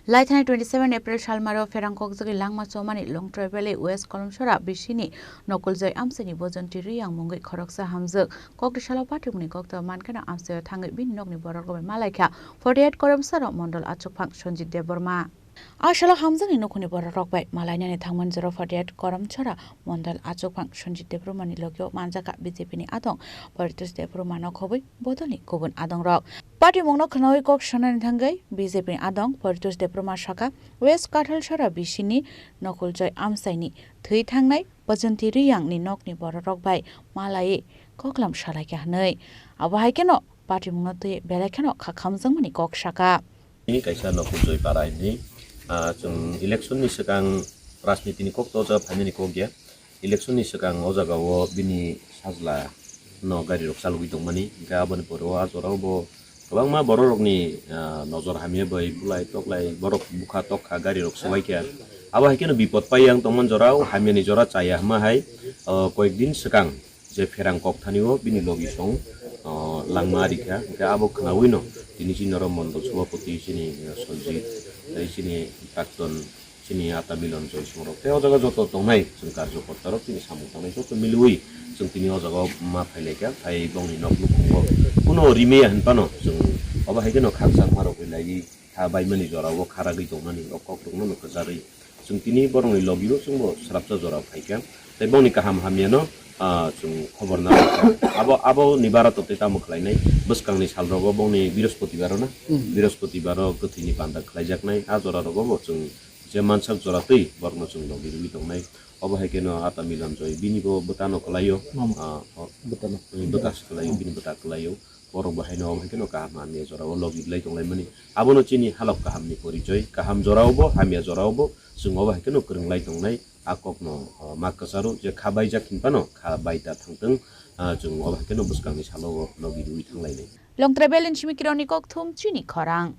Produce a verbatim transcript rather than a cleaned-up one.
Laithani twenty seven April salmaro pherang kokjagwi langma chomani Longtrai Valley West Kolomsora bisini Nokuljoy Amchaini Bojonti Riyang mungwi khoroksa hamjwk. Kokti salo patimungni kokto mankeno amchaio thangwi bini nokni borok rokbai malaikha forty eight Kolomsora Mondol achukphang Sanjit Debbarma. A salo hamjakni nukhungni bororok bai malainani thangmani jora forty eight Koromchora Mondol achukphang Sanjit Debbarmani logio manjakha B J P ni adong Paritosh Debbarma no khobwi bodolni kubun adongrok. Patimungno khwnawi kok sanani thangwi B J P ni adong Paritosh Debbarma sakha West Kathalsora bisini Nokuljoy Amchaini thwi thangnai Bajanti Riyangni nokni bororok bai malaiwi koklam salaikha hwnwi. Abo hai kheno patimungno twi belai kheno kha khamjakmani kok sakha. Ni kaisa Nokuljoy para hwnwi, ah, chwng election ni swkang rajniti ni kok toja phainani kok ya. Election ni swkang o jaga o bini sajla no gari rok chalogwi tongmani, hwnkhe aboni pore o a jora o bo kwbangma borok rokni, ah, nojor hamya bai bulai toklai borok bukha tokha gari rok swbaikha. Abo hai kheno bipot pai yang tongmani jora o hamya ni jora chaya hwnma hai, ah, koyek din swkang je pherang kok thani o bini logi song, ah, langma rikha, hwnkhe abo khwnawi no tini chini oro mondol sobhapoti chini, ah, Sanjit, tei chini prakton chini ata Milon Joy songrok tei o jaga joto tongnai chwng karjokorta rok chini samung tangnai joto miliwi chwng tini o jaga o ma phailaikha, phai bongni nok nukhungo kuno rimaya hinphano chwng obo hai kheno khakchangma rok bai laiwi kha baimani jora o kha ragwi tongmani o kok rokno no kwcharwi chwng tini borokni logi o chwngbo swrapsa jora phaikha tei bongni kaham hamya no, ah, chwng khobor na abo, abo ni bara to tei tamo khlainai bwskangni sal rogo bongni Birospotibar o na, Birospotibar o kwthwini panda khlaijaknai a jora rogo bo chwng je mansak jora twi borokno chwng logi rwwi tongnai. Obo hai kheno ata Milon Joy bini bo bwtano kwlaio. Mama. Ah, o-, bwtano. Bwta se kwlaio, bini bwta kwlaio. Borok bo haino obo hai kheno kaham hamya jora o logi rwlai tonglaimani. Abono chini halok kaham ni porichoi, kaham jora o bo, hamya jora o bo, chwng obo hai kheno kwrwng lai tongnai. A kok no, ah, ma kwcharo je kha baijak hinphano kha bai ta thangtwng, ah, chwng obo hai kheno bwskangni salo o logi rwwi thanglainai. Longtrai Valley ni simi Kiron ni kokthum chini khorang.